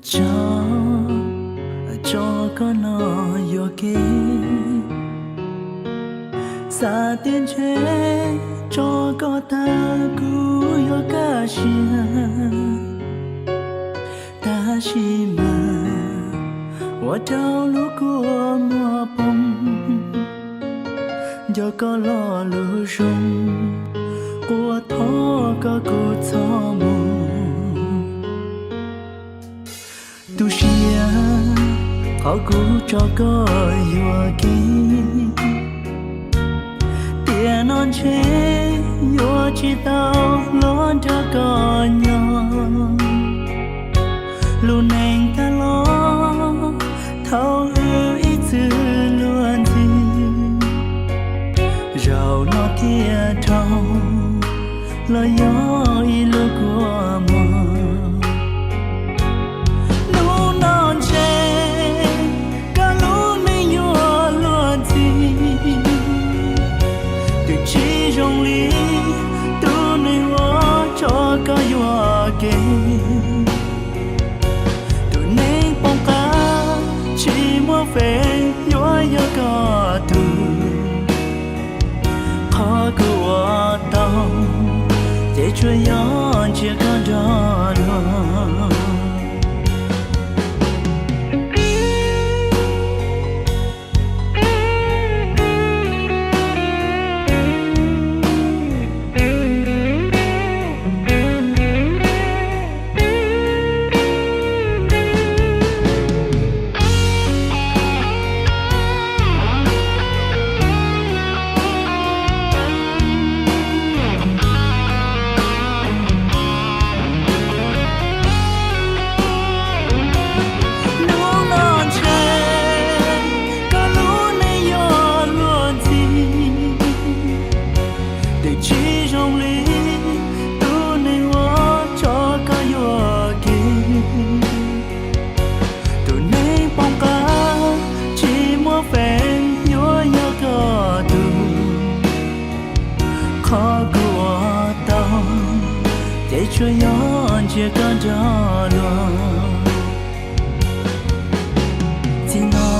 Tso, tso koj no yuam kev, xav tias ntshe tso koj tag kuv yuav kaj siab. Tab sis mas ua rau lub kua muag poob, nco koj lo lus zoo, quaj thov koj kuv txhob mus. Tu siab qhov kuv tso koj yuam kev, tiam no ntshe yuav tsis tau los nrog koj nyob. Lub neej tag los thaum wb ib txwm luag ntxhi, zaum no thiaj dhau los yog ib lub kua muag. Hnub no ntshe koj lub neej yuav luag ntxhi, twb tsis zoo li tus neeg uas tso koj yuam kev. Tus neeg poob qab tsis muaj feem yuav yog koj tug. Qhov kuv ua tau ces tsuas yog ntsib koj nrog luag. Hnub no ntshe koj lub neej yuav luag ntxhi, twb tsis zoo li tus neeg uas tso koj yuam kev. Tus neeg poob qab tsis muaj feem yuav yog koj tug. Qhov kuv ua tau ces tsuas yog ntsib koj nrog luag. Txij no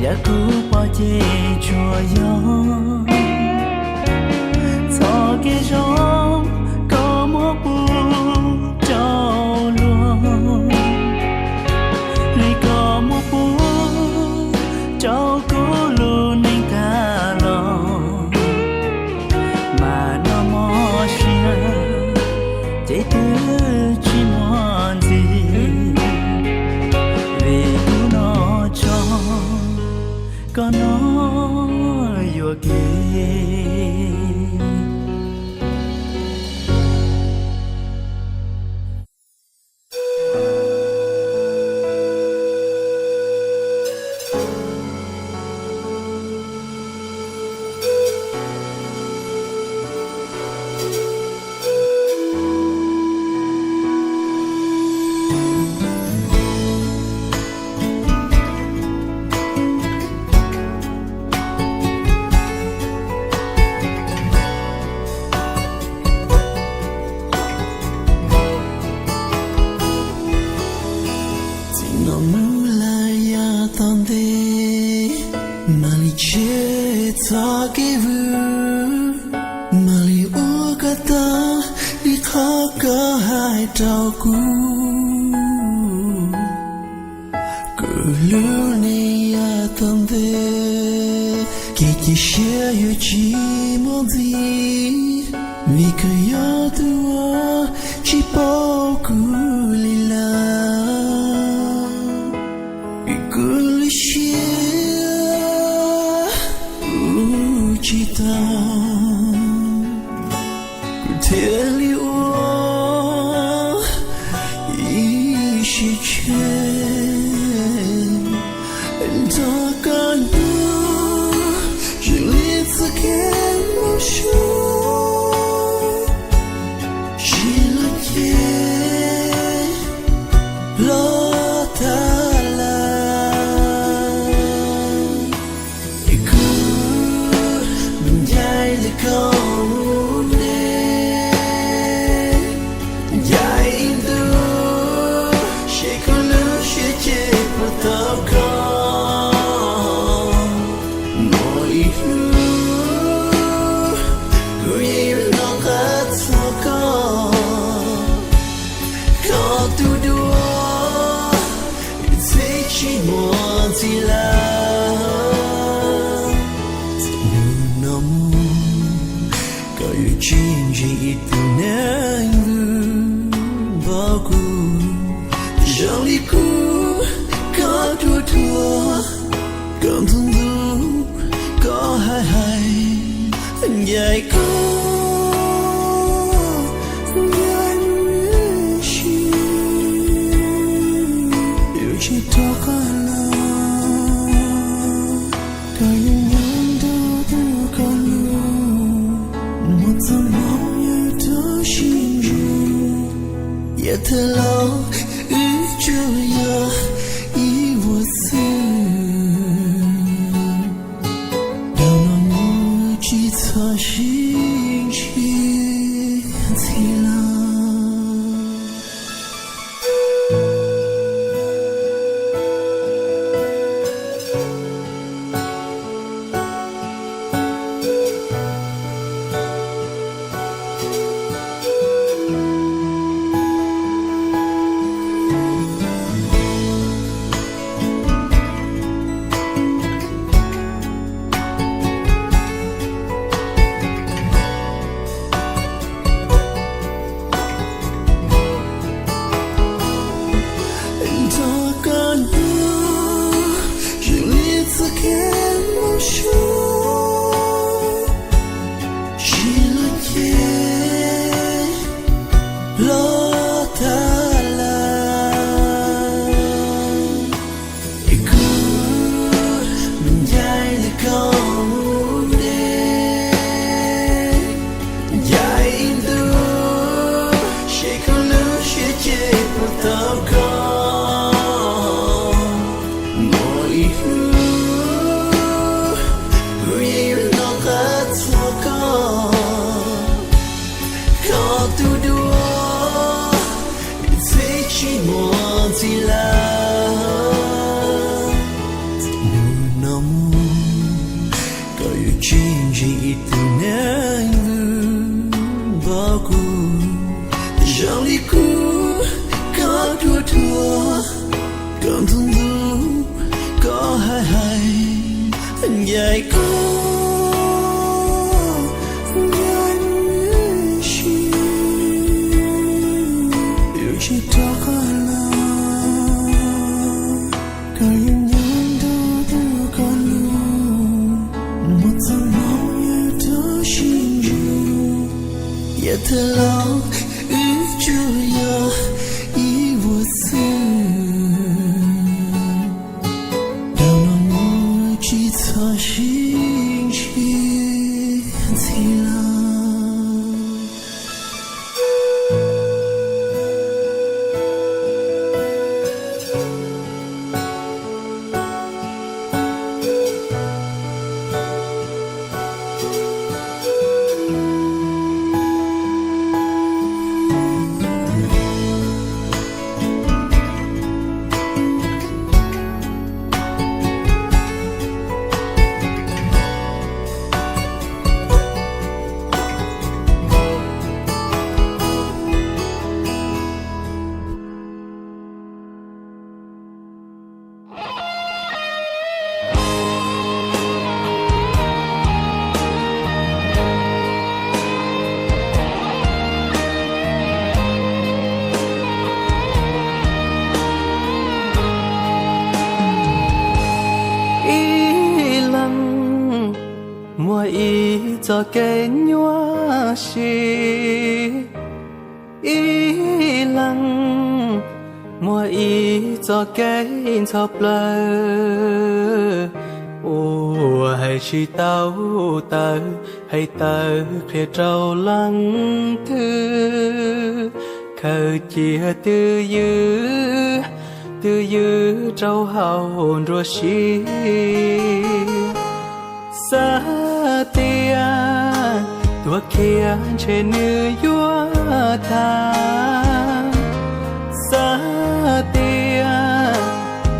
yav kuv pom ces tsuas yog txoj kev zoo koj muab pub rau luag, li koj muab pub rau kuv lub neej tag los. Mas nag hmo siab ces twb tsis muaj ntxiv, vim kuv no tso koj no yuam kev. Txij no mus lawm yav tom ntej, mam li tseg txoj kev vwm, mam li ua kom tag li qhov koj hais rau kuv. Kuv lub neej yav tom ntej, kev cia siab yuav tsis muaj ntxiv, vim koj yog tus uas tsis paub kuv li lawm. Vim kuv lub siab ua tsis tau, kuv thiaj li ua ib siab tseg nrog koj nyob, tsis li txoj kev mus suav tsis los ces Koj tus duab txhij tsis muaj txiv lawm. Txij hnub no mus koj yuav tsis ntseeg ib tug neeg vwm npaum kuv. Zoo li kuv koj tua tuag, koj ntuj ntuj koj hais hais, ncaim koj ncaim mus ib sim, yuav tsis rov qab los. Koj yuav nyob nrog tus koj hlub, mus txog hnub yuav rov sib ntsib. Yav tag los wb tsuas yog ib vuag xwb. Dhau los mus tsis txhob sib ntsib ntxiv lawm. Nrog koj hnub zoo li txoj kev mus suav, tsis los ces los tag lawm. Es kuv ncaim ntawm koj mus deb, ncaim ib ntus, seb koj lub siab ces puas tau koj. Muaj ib hnub kuv yeej yuav nco qab txog koj, koj tus duab txhij tsis muaj txiv lawm. Txij hnub no mus koj yuav tsis ntseeg ib tug neeg vwm npaum kuv. Zoo li kuv koj tua tuag, koj ntuj ntuj koj hais hais, ncaim koj ncaim mus ib sim, yuav tsis rov qab los. Koj yuav nyob nrog tus koj hlub, mus txog hnub yuav rov sib ntsib. Yav tag los wb tsuas yog ib vuag xwb. Dhau los mus tsis txhob sib ntsib ntxiv lawm. Ib leeg muaj ib txoj kev nyuaj siab, ib leeg muaj ib txoj kev ntxhov plawv, uas hais tsis tau tawm, hais tawm qhia rau leej twg, khaws cia twj ywm, twj ywm rau hauv nruab siab. Xav tias tuag kiag ntshe nws yuav tag, xav tias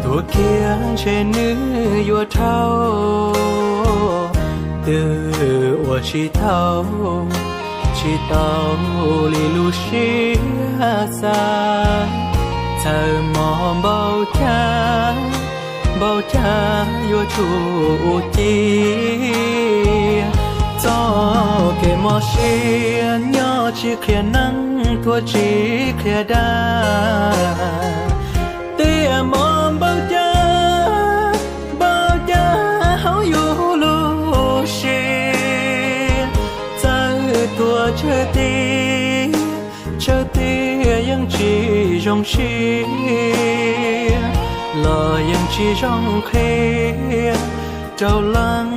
tuag kiag ntshe nws yuav dhau, twb ua tsis tau, tsis tau li lub siab xav. Txawm mob npaum cas, npaum cas yuav tsum ua cia. Txoj kev mob siab nyob tsis qhia neeb, tuag tsis qhia dab. Tiam mob npaum cas, npaum cas hauv yus lub siab, txawm tuag tsawg tiag, tsawg tiag yeej tsis zoo siab, los yeej tsis zoo qhia rau leej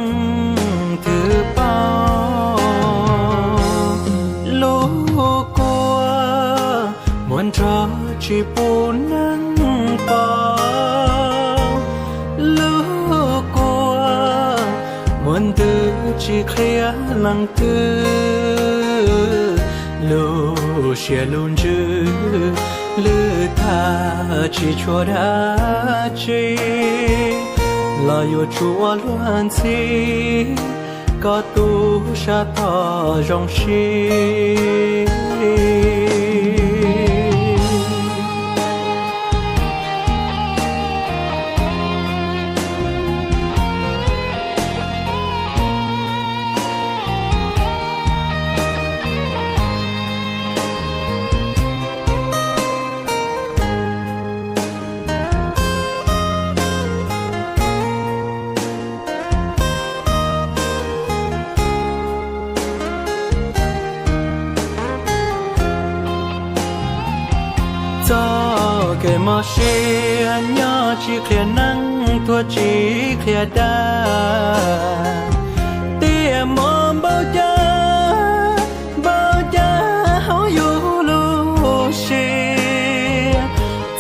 twg paub. Lub kua muag nrog tsis pub neeg pom, lub kua muag ntws tsis qhia leej twg. Lub siab lub ntsws lwj tag tsis tshua dab tsi, los yuav tsum ua luag ntxhi kom tu sab tom zoo siab. Txoj kev mob siab nyob tsis qhia neeb, tuag tsis qhia dab. Tiam mob npaum cas, npaum cas hauv yus lub siab,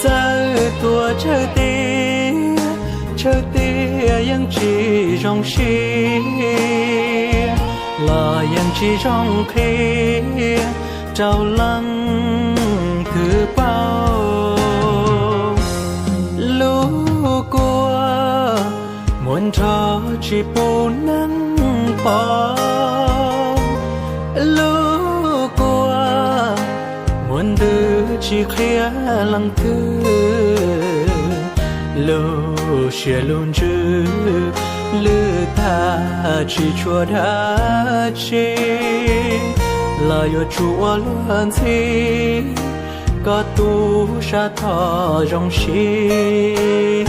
txawm tuag tsawg tiag, tsawg tiag yeej tsis zoo siab, los yeej tsis zoo qhia rau leej twg paub. Lub kua muag nrog tsis pub neeg pom, lub kua muag ntws tsis qhia leej twg. Lub siab lub ntsws lwj tag tsis tshua dab tsi, los yuav tsum ua luag ntxhi kom tu sab tom zoo siab.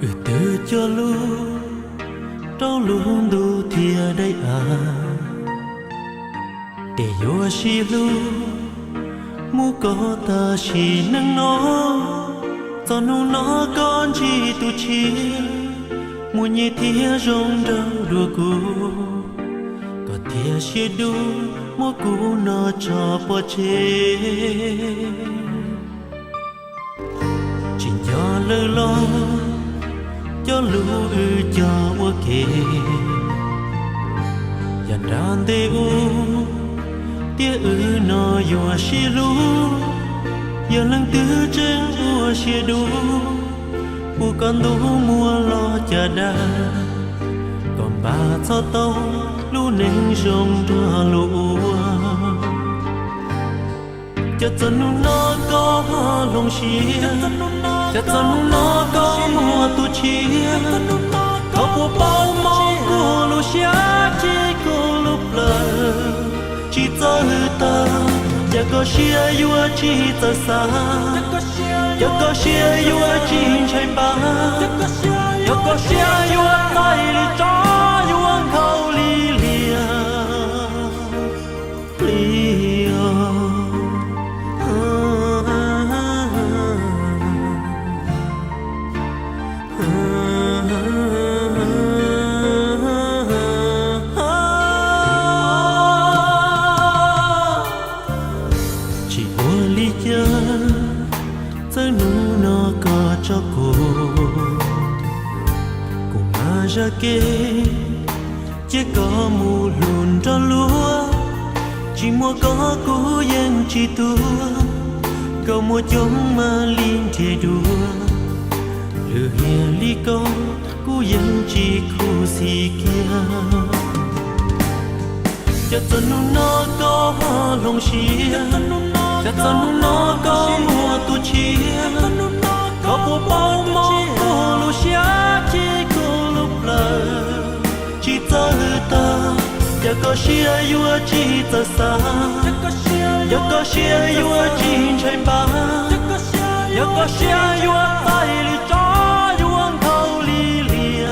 Wb twb cog lus rau lub ntuj thiab daim av, ces yuav sib hlub mus kom tag sim neej no. Txog hnub no koj ntsib tus tshiab, muaj nyiaj thiab zoo nraug dua kuv, koj thiaj siab dub muab kuv no tso pov tseg. Tsis nco lawm los cov lus wb cog ua ke, yog nram ntej ub tiam wb no yuav sib hlub. Yog leej twg tseem ua siab dub, ua koj ntuj muag los cas dag, koj npaj txhob tau lub neej zoo nrog luag ua. Cas txog hnub no koj ho hloov siab, cas txog hnub no koj muaj tus tshiab, koj puas paub mob kuv lub siab tsis kuv lub plawv tsis txawj tawg, cas koj siab yuav tsis txawj xav, cas koj siab yuav tsis ntshai npab, cas koj siab yuav txaij li tsob yuav nkhaus li liag plig os. Tsis ua li cas, txawm hnub no zaj kev, cia koj mus hlub nrog luag, tsis muaj koj kuv yeej tsis tuag, koj muaj coob mas li nrhiav dua, lwm hia li koj kuv yeej tsis khuv xim kiag. Cas txog hnub no koj ho hloov siab, cas txog hnub no koj muaj tus tshiab, koj puas paub mob kuv lub siab thiab kuv lub plawv tsis txawj tag, yog koj siab yuav tsis txawj xav, yog koj siab yuav tsis ntshai npab, yog koj siab yuav txais lwm tsob yuav nkhaus li lias.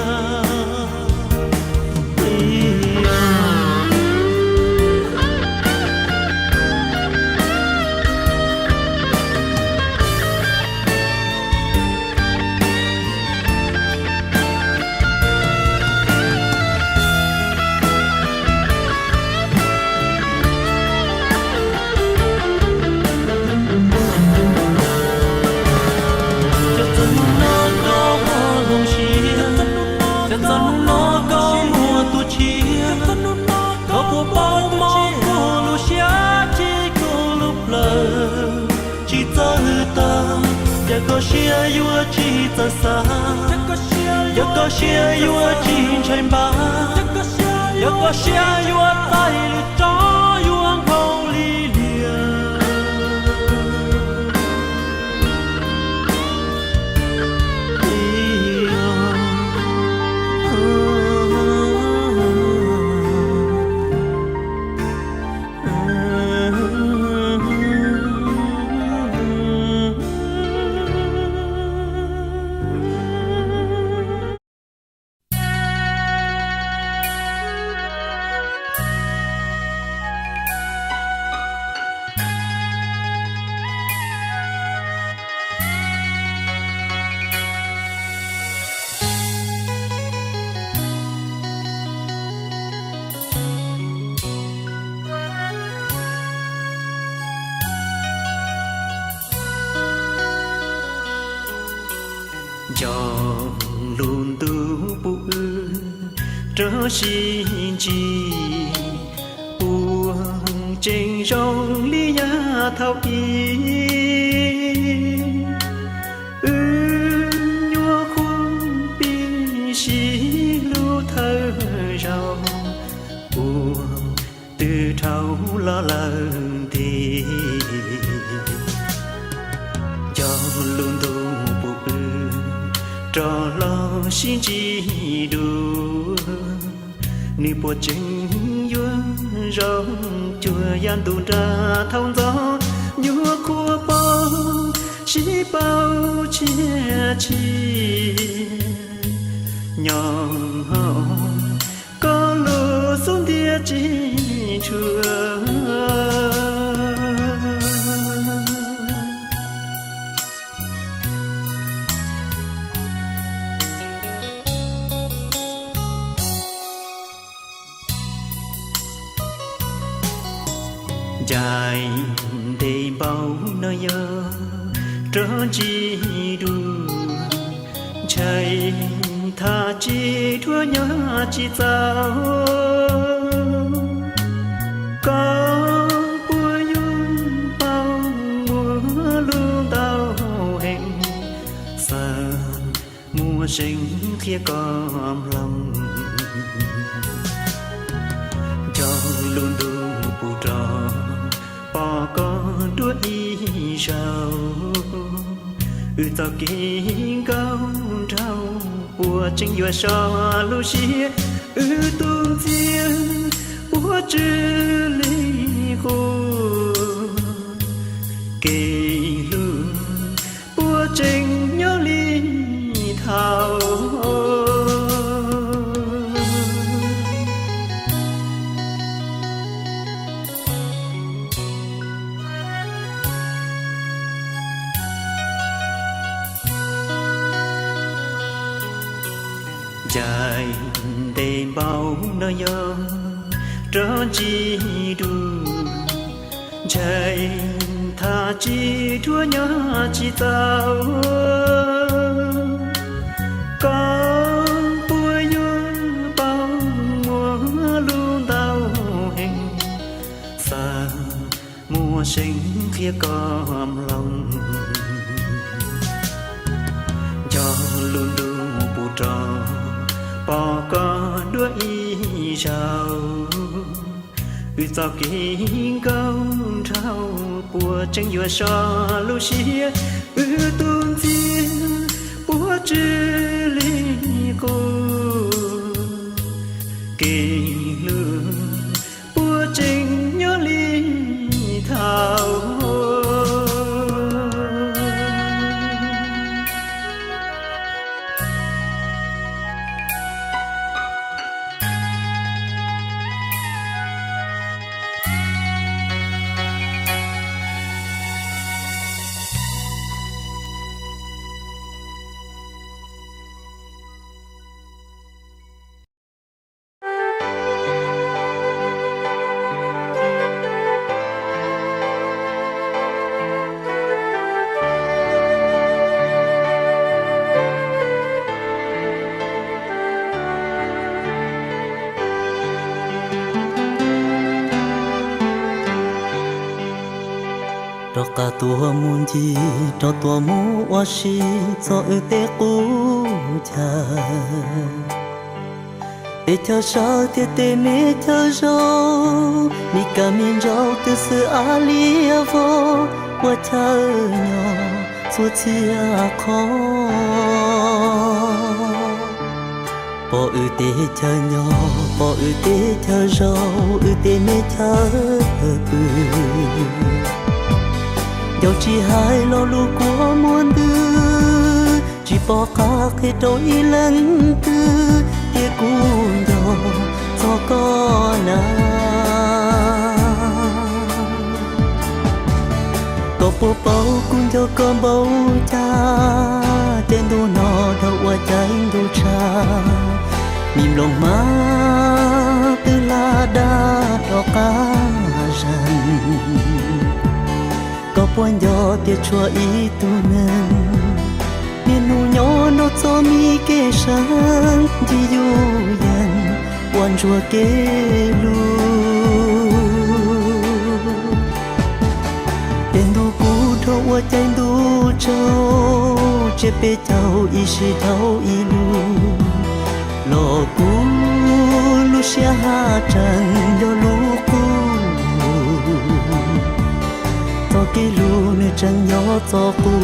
Cas txog hnub no koj ho hloov siab, cas txog hnub no koj muaj tus tshiab, koj puas paub mob kuv lub siab thiab kuv lub plawv tsis txawj tag, yog koj siab yuav tsis txawj xav, yog koj siab yuav tsis ntshai npab, yog koj siab yuav txais lwm tsob yuav nkhaus li lias. Nco lub ntuj pub wb rov sib ntsib, puas tseem zoo li yav thaum ub? Wb nyuam qhuav pib sib hlub thawj zaug, puas twb dhau los lawm ntxiv. Nco lub ntuj pub wb rov los sib ntsib dua, nws puas tseem yuav zoo cuag yav ntuj nram thaum ntxov, nyuam qhuav pom sib paub tshiab tshiab, nyob hauv koj lub xub ntiag tsis tshua. Ncaim ntev npaum no yog rov ntsib dua, ntshai thaj tsam dhuav nyob tsis txaus. Koj puas yuav paub muaj lus ntau heev, xav muaj zeej qhia koj mloog. Nco lub ntuj pub rov pom koj dua ib zaug, wb txoj kev nkauj nraug puas tseem yuav so lub siab, wb tus ntxhiab puas tsw li qub, kev hlub puas tseem nyob li thaum. Ncaim ntev npaum no yog rov ntsib dua, ntshai thaj tsam dhuav nyob tsis txaus. Koj puas yuav koj mloog, nco lub ntuj puv rau, pom koj dua ib zaug. Wb txoj kev nkauj nraug puas tseem yuav so lub siab, wb tus ntxiag puas tsw li qub, kev hlub puas tseem nyob li thaum. Rov qab tuaj mus ncig, rov tuaj mus ua si txog wb tej qub chaw. Tej chaw sawv thiab tej me chaw zaus, me kab me ntsaum twb xwb a liab vog, ua chaw nyob txhua txhia qhov. Pom wb tej chaw nyob, pom wb tej chaw zaus, wb tej me chaw pw. Ncauj tsis hais lo lus kua muag ntws, tsis pom qab qhia rau ib leeg twg, tias kuv nco txog koj na. Koj puas paub kuv nco koj npaum cas, caij ntuj no dhau ua caij ntuj tshav, me nplooj hmab twb hla dab rov qab zeeg. Koj puas nco tias tshuav ib tug neeg, niaj hnub nyob nrog txoj me kev seev, ncig yuj yees ua ntsuag kev hlub. Caij ntuj kuv dhau ua caij ntuj tsaug, tsiab peb caug ib sij dhau ib lub, los kuv lub siab haj tseem yog lub qub. Txoj kev hlub nws tseem yog txoj qub,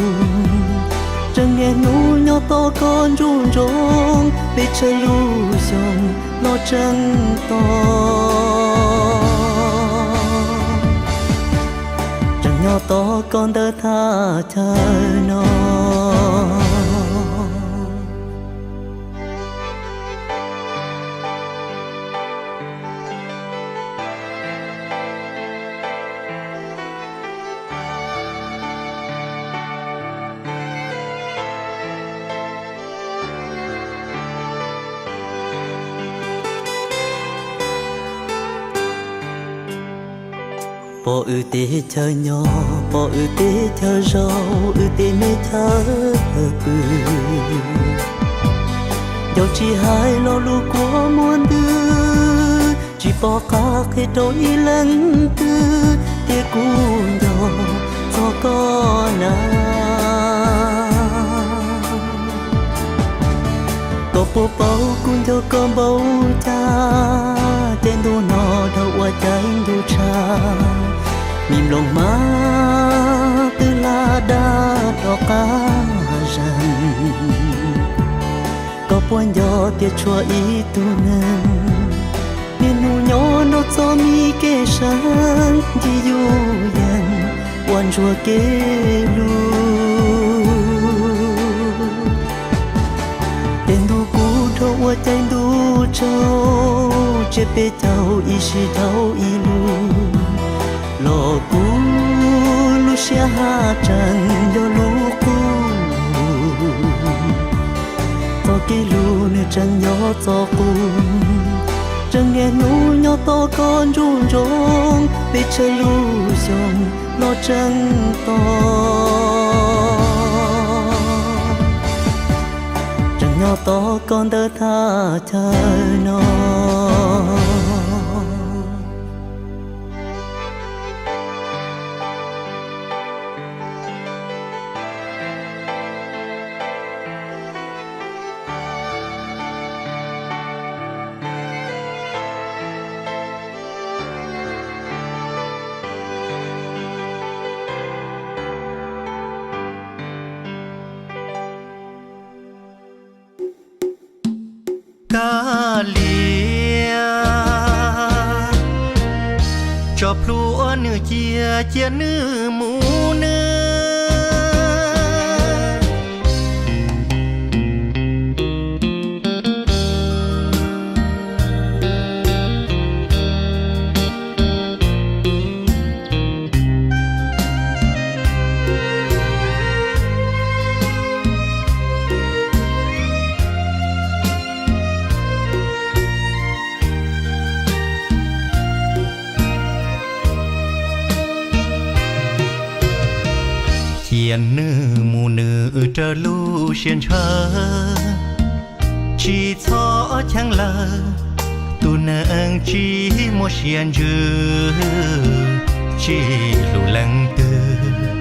tseem niaj hnub nyob tos koj nruj nroos, peb tshaj lub xyoo los tseem tos, tseem nyob tos koj ntawm thaj chaw no. Pom wb tej chaw nyob, pom wb tej chaw zaus, wb tej me chaw pw. Ncauj tsis hais lo lus kua muag ntws, tsis pom qab qhia rau ib leeg twg, tias kuv nco txog koj na. Koj puas paub kuv nco koj npaum cas, caij ntuj no dhau ua caij ntuj tshav, me nplooj hmab twb hla dab rov qab zeeg. Koj puas nco tias tshuav ib tug neeg, niaj hnub nyob nrog txoj me kev seev, ncig yuj yees ua ntsuag kev hlub. Caij ntuj kuv dhau ua caij ntuj tsaug, tsiab peb caug ib sij dhau ib lub, los kuv lub siab haj tseem yog lub qub. Txoj kev hlub nws tseem yog txoj qub, tseem niaj hnub nyob tos koj nruj nroos, peb tshaj lub xyoo los tseem tos, tseem nyob tos koj ntawm thaj chaw no. Kav liam, tso plhuav nws cia, cia nws mus nws. Cia nws mus nws raws lub siab ntshaw, tsis txhob cheem lawm. Tus neeg tsis muaj siab ntsws, tsis hlub leej twg,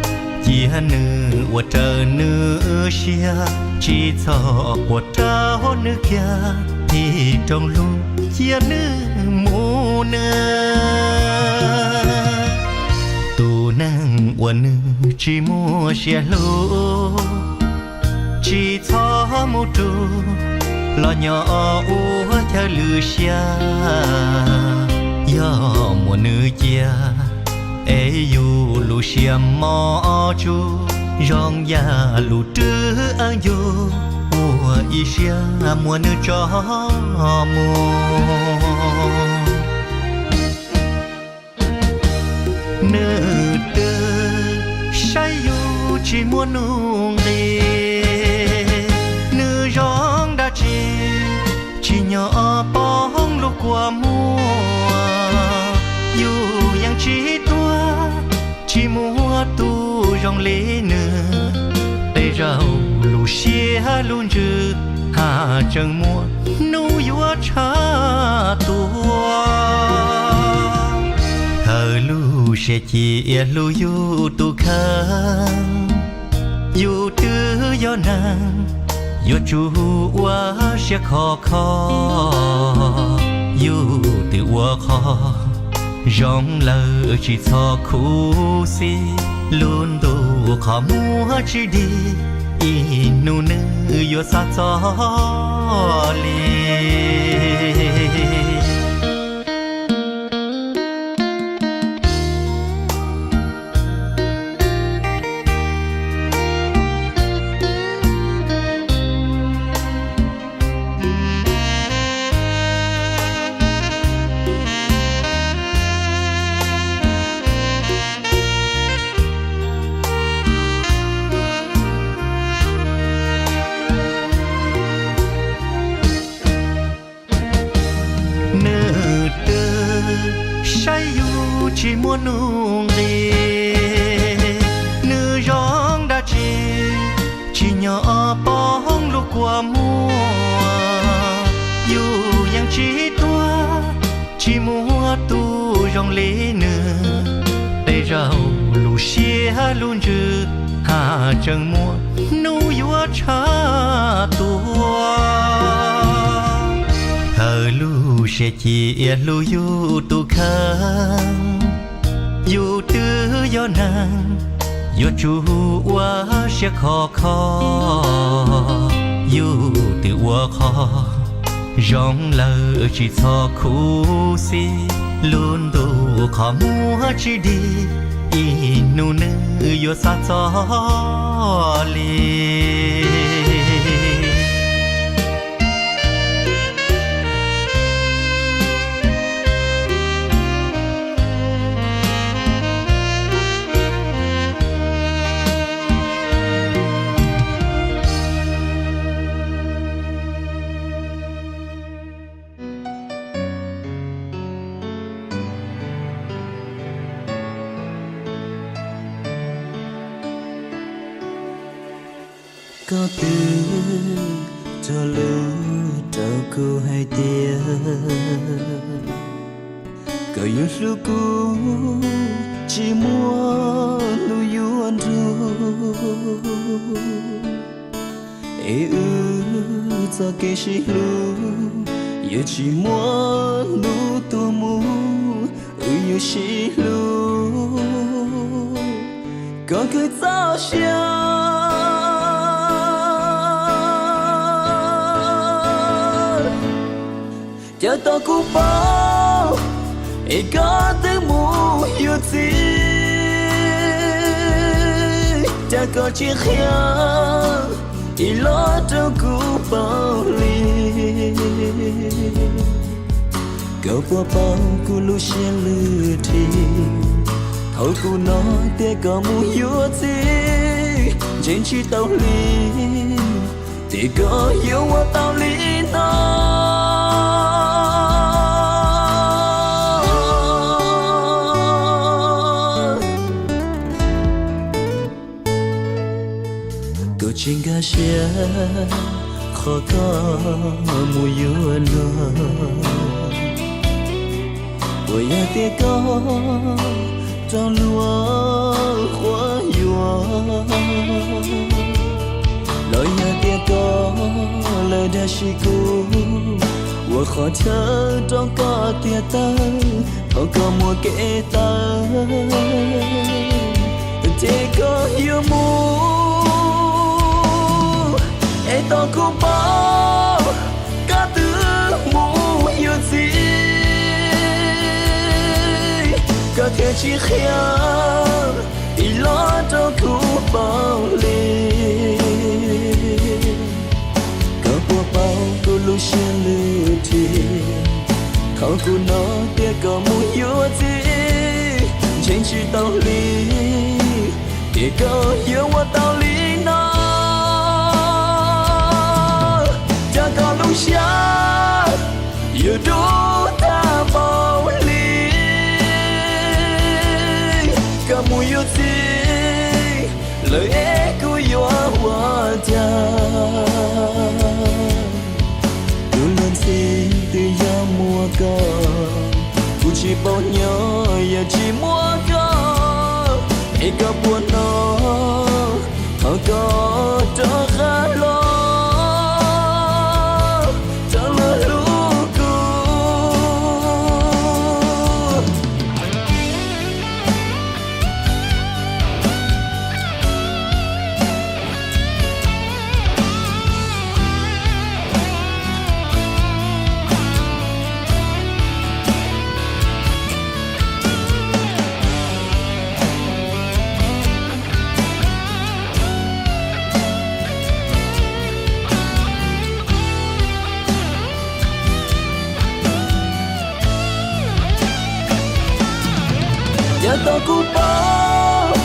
cia nws ua raws nws siab, tsis txhob quaj rau nws kiag, thim rooj hlub cia nws mus nws. Tus neeg uas nws tsis muaj siab hlub, tsis txhob mus rub, los nyob ua chaw lwm siab. Yog muaj nws cia, es yus lub siab mos tsuag, zoo yam lub rwb eeb yug, ua ib siab muab nws tso mus. Nws twb saib yus tsis muaj nuj nqis, nws zoo dab tsi tsis nyob poob lub kua muag. Yus yeej tsis tuag, tsis muaj tus zoo li nws. Tej zaum lub siab lub ntsws, haj tseem muaj hnub yuav tshaj tuaj. Thawm lub siab cia hlub yus tus kheej, yus twb yog neeg, yuav tsum ua siab khov kho. Yus twb ua qhov zoo lawm tsis txhob khuv xim, lub ntuj qhov muag tsis dig, ib hnub nws yuav xav txog li. Nws twb saib yus tsis muaj nuj nqis, nws zoo dab tsi tsis nyob poob lub kua muag. Yus yeej tsis tuag, tsis muaj tus zoo li nws. Tej zaum lub siab lub ntsws, haj tseem muaj hnub yuav tshaj tuaj. Thawm lub siab cia hlub yus tus kheej, yus twb yog neeg, yuav tsum ua siab khov kho. Yus twb ua qhov zoo lawm tsis txhob khuv xim, lub ntuj qhov muag tsis dig, ib hnub nws yuav xav txog li. Koj twb cog lus rau kuv hais tias koj yuav hlub kuv tsis muaj hnub yuav nrug, es wb txoj kev sib hlub yuav tsis muaj hnub tuag mus, wb yuav sib hlub kom kawg txoj sia. Yav tau kuv paub es koj twb mus yuav txiv, cas koj tsis qhia ib los rau kuv paub li. Koj puas paub kuv lub siab lwj thi thaum kuv hnov tias koj mus yuav txiv, ntseeg tsis tau li, tias koj yuav ua tau li no. Koj tsis nkag siab qhov koj mus yuav luag, puas yog tias koj rau luag quab yuam, los yog tias koj lawv dag sim kuv ua qhov chaw rau koj tiag tawg, thaum koj muaj kev tawv ces koj yuav mus. Es tau kuv paub koj twb mus yuav txiv, koj thiaj tsis qhia ib los rau kuv paub li. Koj puas paub kuv lub siab lwj thi thaum kuv hnov tias koj mus yuav txiv, ntseeg tsis tau li, tias koj yuav ua tau li no. Cas koj lub siab yuav dub tag npaum li, koj mus yuav txiv lawm es kuv yuav ua cas? Tus luag ntxhi twb yog muaj koj, kuv tsis paub nyob yog tsis muaj koj, es koj puas hnov thaum koj rov qab los, rov los hlub kuv. Yog tau kuv paub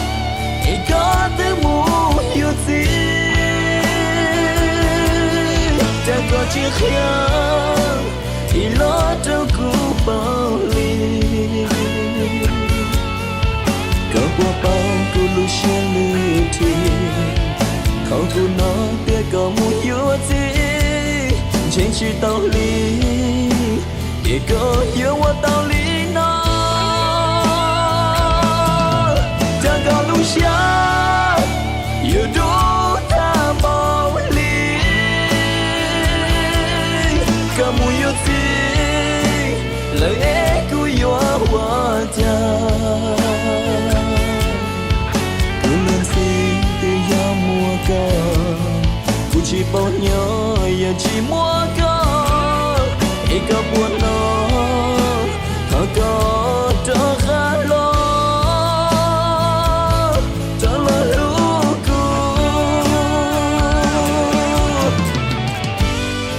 es koj twb mus yuav txiv, cas koj tsis qhia ib los rau kuv paub li. Koj puas paub kuv lub siab lwj thi thaum kuv hnov tias koj mus yuav txiv, ntseeg tsis tau li, tias koj yuav ua tau li no. Cas koj lub siab yuav dub tag npaum li, koj mus yuav txiv lawm es kuv yuav ua cas? Tus luag ntxhi twb yog muaj koj, kuv tsis paub nyob yog tsis muaj koj, es koj puas hnov thaum koj rov qab los, rov los hlub kuv.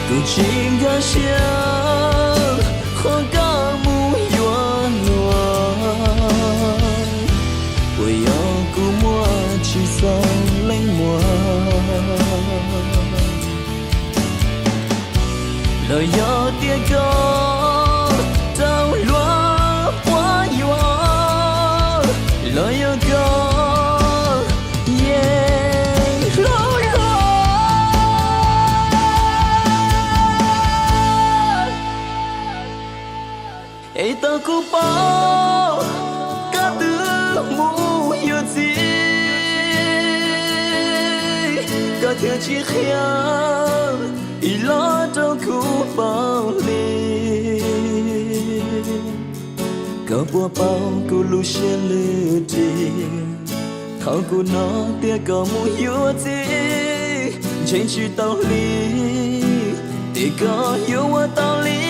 Kuv tsis nkag siab qhov koj mus yuav luag, puas yog kuv muaj tsis txog leej muag, los yog tias koj rau luag quab yuam, los yog koj yeej hlob hlob. Es tau kuv paub koj twb mus yuav txiv, koj thiaj tsis qhia ib los rau kuv paub li. Koj puas paub kuv lub siab lwj thi thaum kuv hnov tias koj mus yuav txiv, ntseeg tsis tau li, tias koj yuav ua tau li